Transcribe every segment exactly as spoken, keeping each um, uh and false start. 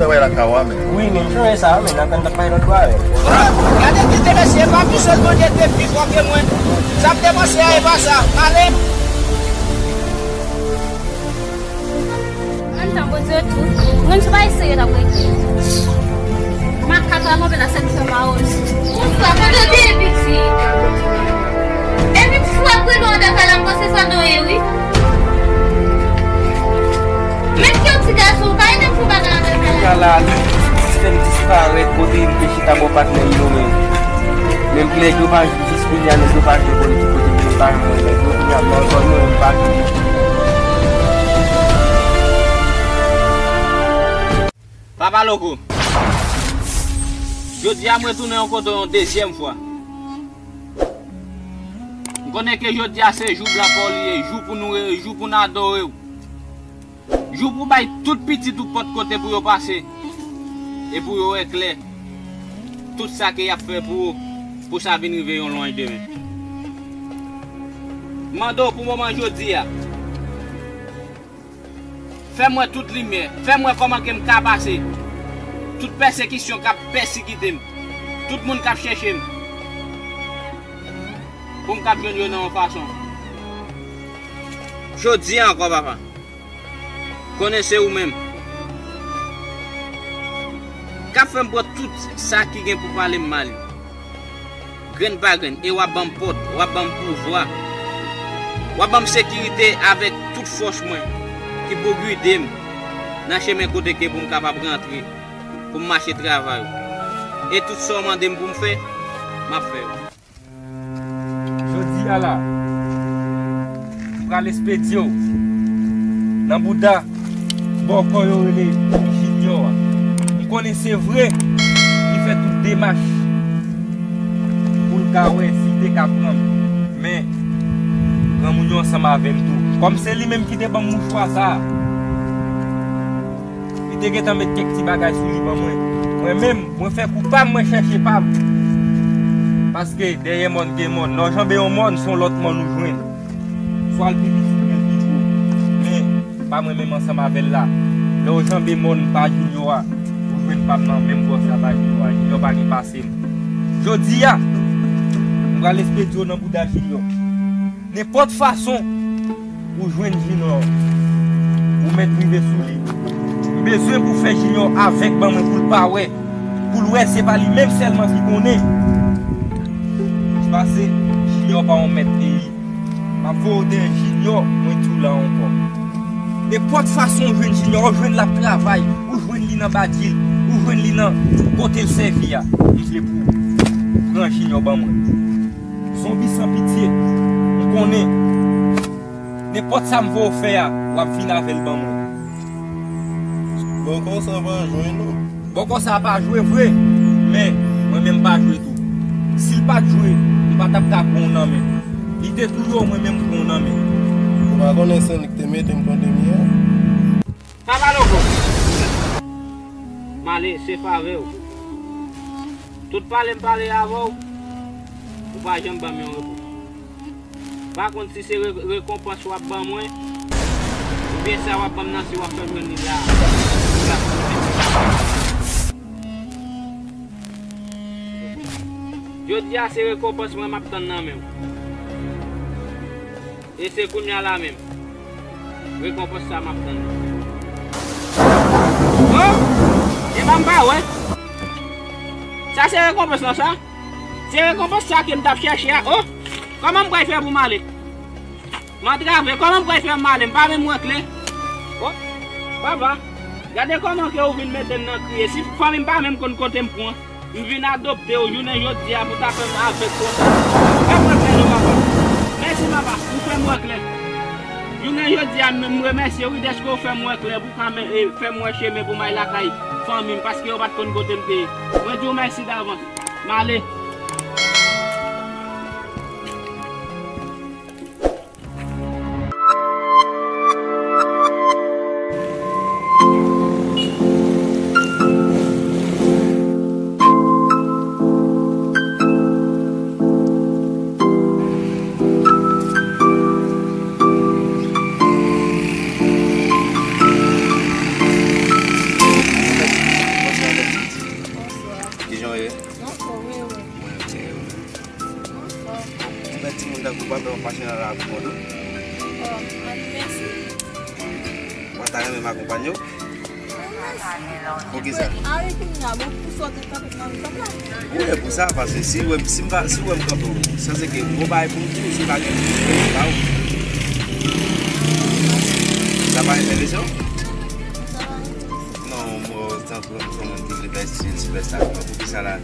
Travay lakay ou a, men. Wi, men m sonje sa, men, nan kan n t ap pale lòt bò a, men. Gade tete mesye, pa pi sèl Bondye te pi fò ke mwen. Sa m te panse a, e pa sa. Ale. Menm tan Bondye tou, moun sou pa eseye la, mwen. Makak la kanpe la, sèl fè mawoz. Poukisa kote w te ye piti? Epi m frape nou anndan kay la, m panse sa nou ye, wi. Menm ke yon ti gason, ou pa ede m fè bagay anndan kay la. Kounya la, li fè m disparèt kote m te chita bò patnè m yo menm. Menm nèg yo pa jis kounye a, nèg yo pa jwe politik kote m te pa jwe nèg yo, kounye a m nan zòn yo, m pa jwe. Papa Loko, jodi a m retounen yon kote yon dezyèm fwa. M konnen ke jodi a se jou blan pa w li ye, jou pou nou re-, jou pou n adore w. Jou pou bay tout pitit ou pòt kote pou yo pase e pou yo wè klè tout sa ke y ap fè pou ou, pou sa vin rive yon lwanj demen. M mande w pou moman jodi a, fè m wè tout limyè, fè m wè kòman ke m ka pase tout pèsekisyon k ap pèsikite m, tout moun k ap chèche m, pou m kab jwenn yo nan yon fason. Jodi a ankò, papa, konnen se ou menm k ap fè m pran tout sa ki gen pou pale m mal. Grenn pa grenn, e w ap ban m pòt, w ap ban m pouvwa, w ap ban m sekirite avèk tout fòs mwen ki pou gide m nan chemen kote ke pou m kapab rantre, pou m mache travay ou. E tout sa w mande m pou m fè, m ap fè yo. Jodi a la, m pral espedye w nan bouda bòkò yo rele Junior a. M konnen se vre, li fè tout demach pou l ka wè si l te ka pran m. Men, granmoun yo ansanm avè m tou. Kòm se li menm ki te ban m mouchwa sa a, li te gentan met kèk ti bagay sou li ban mwen. Mwen menm, mwen fè kou pa m, mwen chèche pa m. Paske dèyè mòn gen mòn. Lè w janbe yon mòn, se yon lòt mòn ou jwenn. Swa l pi piti oubyen l pi gwo. Men, pa mwen menm ansanm avè l la. Lè w janbe mòn pa Junior a, ou jwenn pa m nan menm bò sa pa Junior a. Junior pa gen pase m. Jodi a, m pral espedye w nan bouda Junior. Nenpòt fason ou jwenn Junior, ou mèt rive sou li. M bezwen pou fè Junior avèg ban mwen pou l pa wè, pou l wè se pa li menm sèlman ki konnen. Pase Junior pa yon mèt peyi. M ap voye w dèyè Junior, mwen di w la ankò. Nenpòt fason ou jwenn Junior, ou jwenn l ap travay, ou jwenn li nan badjil, ou jwenn li nan kote l sèvi a. M vle pou w pran Junior ban mwen. Zonbi san pitye, m konnen nenpòt sa m voye w fè a, w ap vin avè l ban mwen. Bòkò sa pa jwe non. Bòkò sa pa jwe vre, men mwen menm m pa jwe tou. Si l pa t jwe, m pa t ap ka pran w nan men. Li te touye w, mwen menm m pran w nan men. Ou pa konnen se li ki te mete m pran demye a? Papa Loko, m ale se favè w. Tout pale m pale avè w, ou pa janm ban m yon repons. Pa konn si se re-, rekonpans w ap ban mwen, oubyen sa w ap ban m nan si w ap fè m jwenn li la. Jodi a se rekonpans mwen m ap tann nan men w. E se kounye a la menm. Rekonpans sa m ap tann. Oh! E pa m pa wè. Sa se rekonpans lan sa? Se rekonpans sa ke m t ap chèche a. Oh! Kòman m pral fè pou m ale? M antrave, kòman m pral fè m ale? M pa menm wè klè. Oh! Papa, gade kòman ke ou vin mete m nan kriye. Si fanmi m pa menm konn kote m pran. M vin adopte w jounen jodi a pou ta fè m avèg konsa. Fè m wè klè non papa. Mèsi papa, ou fè m wè klè. Jounen jodi a m, m remèsye w wi dèske w fè m wè klè pou ka men, e, fè m wè chemen pou m al lakay fanmi m paske yo pa t konn kote m te ye. Mwen di w mèsi davans. M ale. Pou mwen tou. Bon, ann mèsi. Mwen ta renmen m akonpanye w. Poukisa? Ari kounye a, bon, pou sa w te kanpe nan mitan la. Wi, pou sa, paske si w wè, si m pa, si w wè m kanpe w, sa se ke m gon bagay pou m di w, si w pa gen pou m ba w. Sa pa enterese w? Non, mwen, tankou yon moun ki vle fè stil sipèsta, poukisa la? A,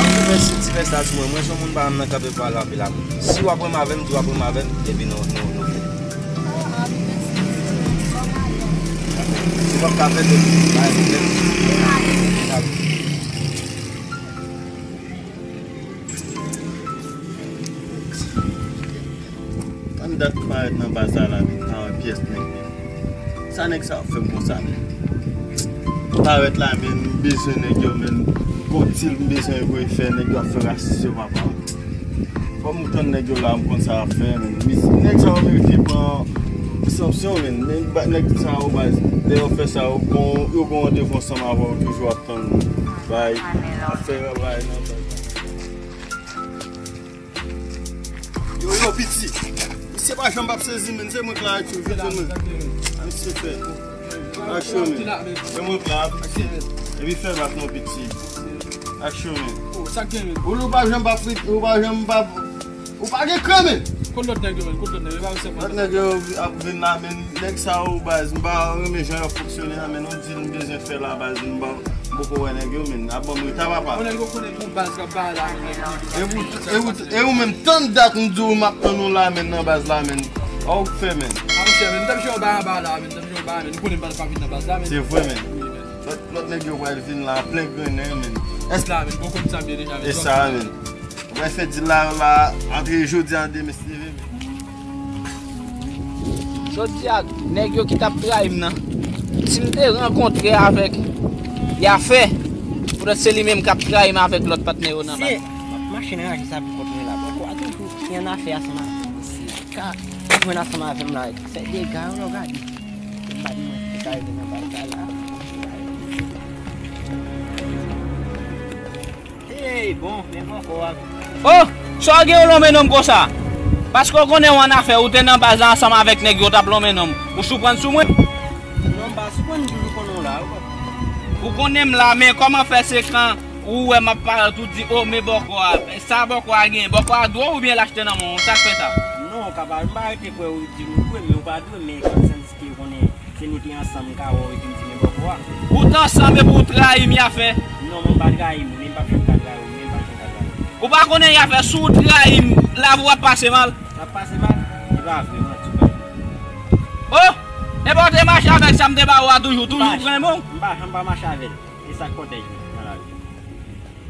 ou fè stil sipèsta sou mwen. Mwen, se yon moun pa renmen nan kanpe pale anpil la. Si w ap renmen avè m, di w ap renmen avè m, epi nou, nou, nou fè. Si w ap ka fè, nou, pa gen pwoblèm. Ann dat m parèt nan baz la, la, men m pa wè pyès nèg. Sa nèg sa ap fè m konsa, men. M parèt la, men m bezwen nèg yo, men. Gon dil m bezwen voye fè, nèg yo ap fè rasis yo, papa. Fò m tann nèg yo la, m konn sa y ap fè, men. Nèg sa yo merite pran sanksyon, men. Men ba-, nèg sa yo, baz, lè yo fè sa, yo gon, yo gon randevou ansanm avè w, toujou ap tann bay, ap fè bay nan baz. Yo, yo, piti. Misye pa janm p ap sezi, men. Se mwen k la ak yo, vit, men. A, misye fè. Ak cho, men. Se mwen k la. Epi fè bak non, piti. Ak cho, men. Ou, ou pa janm p ap frit, ou pa janm p ap, ou pa gen kran, men. Kot lòt nèg yo, men? Kot lòt nèg yo? Lòt nèg yo ap vin la, men. Nèg sa yo, baz, m pa renmen jan yo fonksyone a, men. Yon dil m bezwen fè la, baz, m pa, m poko wè nèg yo, men. Ap ban m reta, papa. Bon, nèg yo konnen gon baz k ap bay la, men, nèg yo. E ou, e ou, e ou menm, tann dat m di w m ap tann ou la, men, nan baz la, men. A ou k fè, men. A, monchè, men, m t ap jwe yon bay anba la, men, m t ap jwe yon bay, men. Ou konnen m pa, pa vin nan baz la, men. Se vre, men. Wi, men. Lòt, lòt nèg yo pral vin la, plen grennen, men. Èske la, men, bon, konn sa byen deja, men. E sa, men. Ou pral fè dil la, la, antre jodi a, demen, si Dye vle, men. Jodi a, nèg yo ki t ap trayi m nan, si m te rankontre avèk Yafè, poutèt se li menm k ap trayi m avèk lòt patnè yo nan baz. Se machin raje sa pou kontinye la. Bòkò a toujou gen afè ansanm avè m. Ka jwenn ansanm avè m la, fè dega yo, lè w gade. M pa di mwen ki ka rive nan baz la la. Hey, bon, men bòkò a. Oh, sa w gen w lonmen non m konsa? Paske w konnen w annafè, ou te nan baz la ansanm avèk nèg yo t ap lonmen non m. Ou souprann sou mwen? Non, m pa souprann, m toujou konnen w la, ou konprann? Ou konnen m la, men kòman fè se kan ou wè m ap parèt, ou di, oh, men bòkò a. Sa bòkò a gen? Bòkò a dwe w oubyen l achte nan men w? Sa k fè sa? Non, w ka pa, m pa rete kwè ou di m dwe, men ou pa dwe, men kòm sa m di ke konnen. Se nou te ansanm, m ka wè w epi m di men bòkò a. Ou t ansanm epi w trayi m, Yafè? Non, mwen m pa trayi m, men m p ap janm ka trayi w, men m p ap janm ka trayi w. Ou pa konnen, Yafè, si w trayi m, lavi w ap pase mal? L ap pase mal? E pa vre, manti w bay. Oh! Epi w te mache avèk sa m te ba ou a toujou, toujou w renmen w? M pa janm pa mache avè l. E sa k pwotèj mwen nan lavi.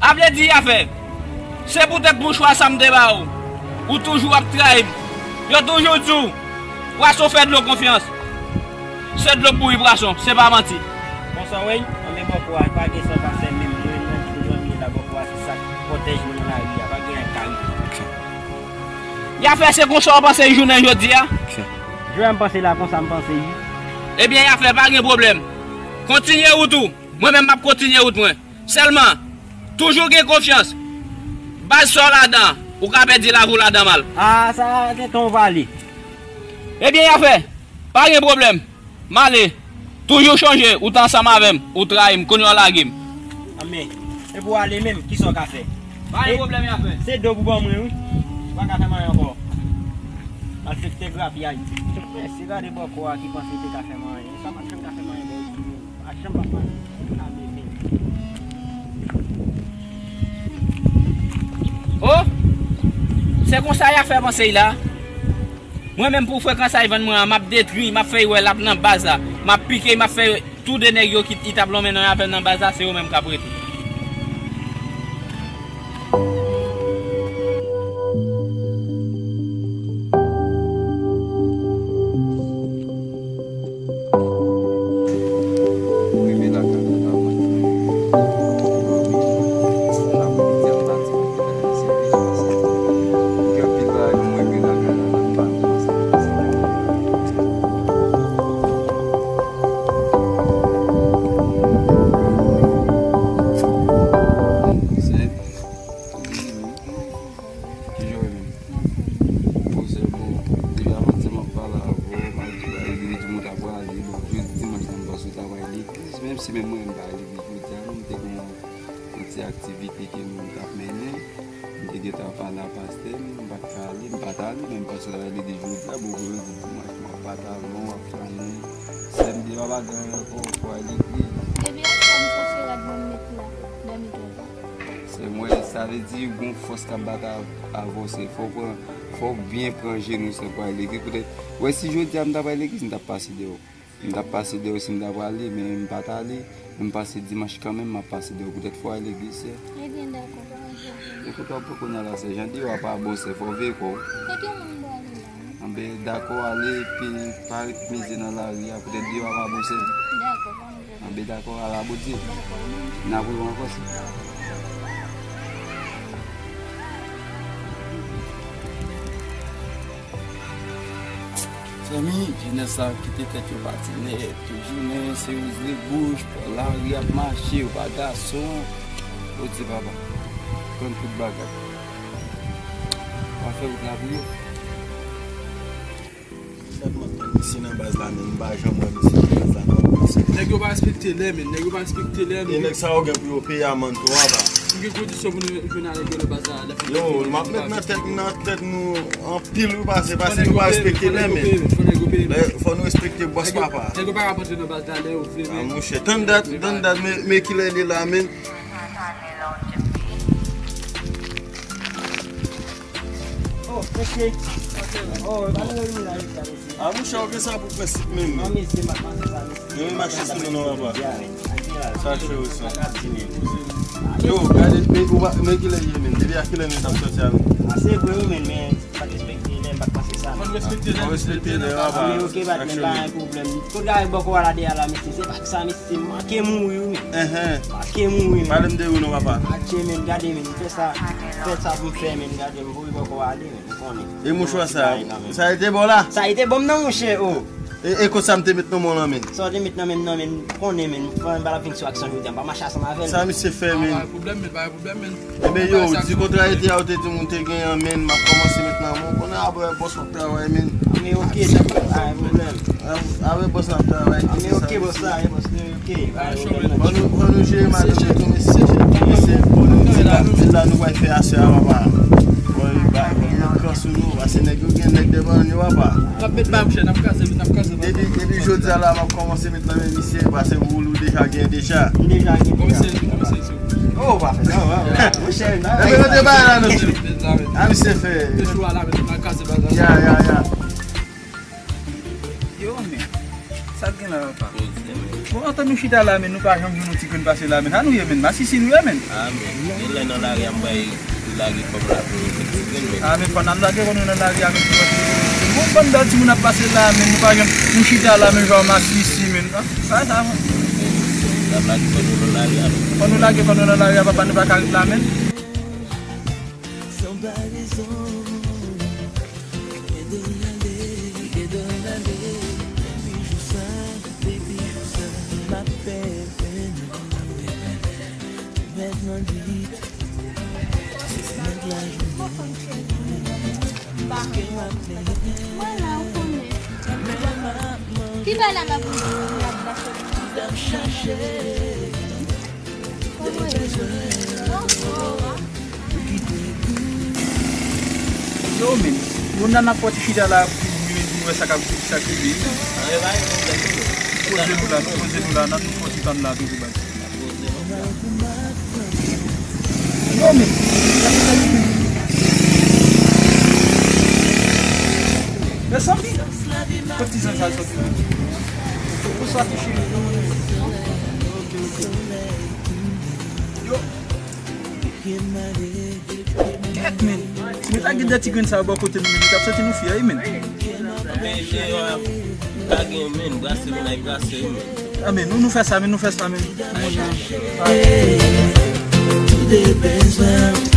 A vle di, Yafè, se poutèt mouchwa sa m te ba ou, ou toujou ap trayi m. Yo toujou di w, pwason fè dlo konfyans. Se dlo k bouri pwason, se pa manti. Bonswa, wey. Anben bòkò a, pa gen sa w ka fè menm. Mwen menm, nan tout zanmi la, bòkò a, se sa k pwotèj mwen nan lari a. Pa gen anyen k ka rive. Yafè, se konsa w panse jounen jodi a? Jan m panse la, konsa m panse wi. Ebyen, Yafè, pa gen pwoblèm. Kontinye wout ou. Mwen menm, m ap kontinye wout mwen. Sèlman, toujou gen konfyans. Baz sa w ladan, ou ka pèdi lavi w ladan mal. A, sa se tan w pale. Ebyen, Yafè, pa gen pwoblèm. M ale. Toujou chonje, ou t ansanm avè m, ou trayi m, kounye a w lage m. Anben, e pou w ale menm, kisa w ka fè? Pa gen pwoblèm, Yafè. Se do pou ban mwen, wi. Ou pa ka fè m anyen ankò. Malfektè grapyay. Mèsi, gade bòkò a ki panse li te ka fè m anyen. Sa pa t janm ka fè m anyen, bò. Pa janm pa pale. Oh! Se konsa Yafè panse l la. Mwen menm pou frekans a y vann mwen an, m ap detwi, m ap fè y wè l ap nan baz la. M ap pike, m ap fè tou de nèg yo ki t ap lonmen non y avè m nan baz la, se yo menm k ap rete. Rive lakay la, la mwen. Dòmi. Apre midi a, m pati pou fè se pi pase. Gen anpil bagay pou mwen rive lakay la, la m pa pase. Legliz, menm si menm mwen, m pa al legliz jodi a, non, m te gen yon, yon ti aktivite ke m t ap mennen. M te gentan pale a pastè, men m pa t ka ale, m pa t ale, men m panse l al legliz jodi a, bon, jodi dimanch, m ap pa t al, non, w ap flannen. Sè m di, papa, gen ankò, fò al legliz. Ebyen, sa m chèche rad mwen m met la, dèmi twòp. Sè mwen, sa vle di, gon fòs k ap bat a, avè w, sè, fò w pran, fò w byen pran je nou, sè, pou al legliz. Poutèt, wè, si jodi a m t ap al legliz, m t ap pase deyò. M t ap pase deyò si m ta prale, men m pa t ale. Men m pase dimanch kanmenm, m ap pase deyò. Poutèt fò w al legliz, sè. Ebyen, dakò, pa gen pwoblèm. E kote w ap pran kounye a la, sè? Jan deyò a pa bon, sè, fò w veye kò w. Kote moun dwe ale la, non? Anben, dakò, ale, epi pa ret mize nan lari a, poutèt deyò a pa bon, sè. Dakò, pa gen pwoblèm. Anben, dakò, ala Bondye. Dakò, wi. N ap wè w ankò, sè. Zanmi, jenès sa kite tèt yo pati nèt. Tout jounen, se ouvri bouch, pran lari ap mache, yo pa gason. Bondye papa, konn tout bagay. W ap fè wout la pou yo. Sèlman tann misye nan baz la, men m pa janm wè misye nan baz la, non. Nèg yo pa respekte lè, men. Nèg yo pa respekte lè, men. E nèg sa yo gen pou yo peye amann tou, apa. M gen kondisyon pou nou jwenn avèk yo nan baz la, lè fè. Yo, m ap met nan tèt, nan tèt nou anpil, wi, pase, pase nou pa respekte lè, men. Fò nèg yo peye, men. Fò nou respekte bòs, papa. Nèg yo pa ka antre nan baz la lè yo vle, men. Ah, monchè, tann dat, tann dat, men, men kilè li la, men. Oh, mesye. Oh, pa nou reyini la, mesye. Ah, monchè, ou gen sa pou prensip menm. Non, mesye, m ap mache sa, mesye. Yo, mache sou nou, non, papa. Sa cho wi, sa. Yo, gade, men, ou pa, men kilè ye, men. Depi a kilè nou t ap sòti a, men? Ah, se vre, wi, men, men, m pa t respekte lè, m pa t panse sa, men. Fò n respekte lè, papa. Men, ok, pa t, men, pa gen pwoblèm. Kote gade bòkò a la deyò la, mesye, se pa sa, mesye, m manke mouri, wi, men. Enhen. Manke mouri, men. Pale m de ou non, papa. Atche, men, gade, men, m fè sa, fè sa pou m fè, men, gade, m voye bòkò a ale, men. Ou konnen. E mouchwa sa, sa rete ba w la? Sa rete ban m nan, monchè, oh. E, e kot sa m te met nan men w lan, men? Sa w te met nan men m nan, men, ou konnen, men, fò m pa la vin sou aksyon jodi a, m pa mache ansanm avè l. Sa misye fè, men? Pa gen pwoblèm, men, pa gen pwoblèm, men. Ebyen, yo, di kontrarite a, ou te di moun te genyen an, men, m ap kòmanse met nan men w. Konnen apre bòs w ap travay, men. Men, ok, dakò, pa gen pwoblèm. Avè bòs la ap travay. Ah, men ok, bòs la, eh, bòs la, ok. Fò nou, fò nou jere madanm yo tou, mesye. Mesye, fò nou di la, di la nou pral fè aswè a, papa. Fò nou ba, fò nou pran sou nou, pase nèg yo gen nèg devan yo, papa. N ap met ba, monchè, n ap kraze, n ap kraze. Depi, depi jodi a la, m ap kòmanse met nan men misye, pase woulou deja gen deja. M deja gen deja. Oh, pa fè sa, pa, pa. Monchè, n ap fè sa. Epi nou te bay la, nou. A, misye fè. Ya, ya, ya. Yo, men, sa k gen la, papa? Bon, antan nou chita la, men nou pa janm jwenn yon ti grenn pase la, men. Sa nou ye, men? Masisi nou ye, men. Ah, men, gen lè nan lari a, m bay lage kò m la pou yon ti grenn, men. Ah, men, fò n al lage kò nou nan lari a, men. Bon, bann bèl timoun ap pase la, men, nou pa janm, nou chita la, men, jan masisi, men. Ah, sa, sa, men. N ap lage kò nou nan lari a, men. Fò nou lage kò nou nan lari a, papa, nou pa ka ret la, men. San pa rezon, kite l ale, kite l ale. Depi jou sa, depi jou sa, m ap pèpè nou. Mèt nan nuit, mèt lajounen. Paske m ap plede. Mwen la, ou konnen. Ki bagay la m ap, m ap chache. Yo, men, moun nan ap fè ti chita la pou nou, pou nou wè sa k ap, sa k rive. Poze nou la, nou poze nou la, nan nou fè ti tann la toujou, baz. Yo, men. Mezanmi, kot ti zen sa soti? Ou soti cheri. Yo. Kèt, men. Si nou ta gen de ti grenn sa yo bò kote nou, men, nou t ap santi nou fyè, wi, men. Men, men, yo, pa gen, men, brase, men, ay brase, men. Ah, men, nou, nou fè sa, men, nou fè sa, men. Toude bezwen.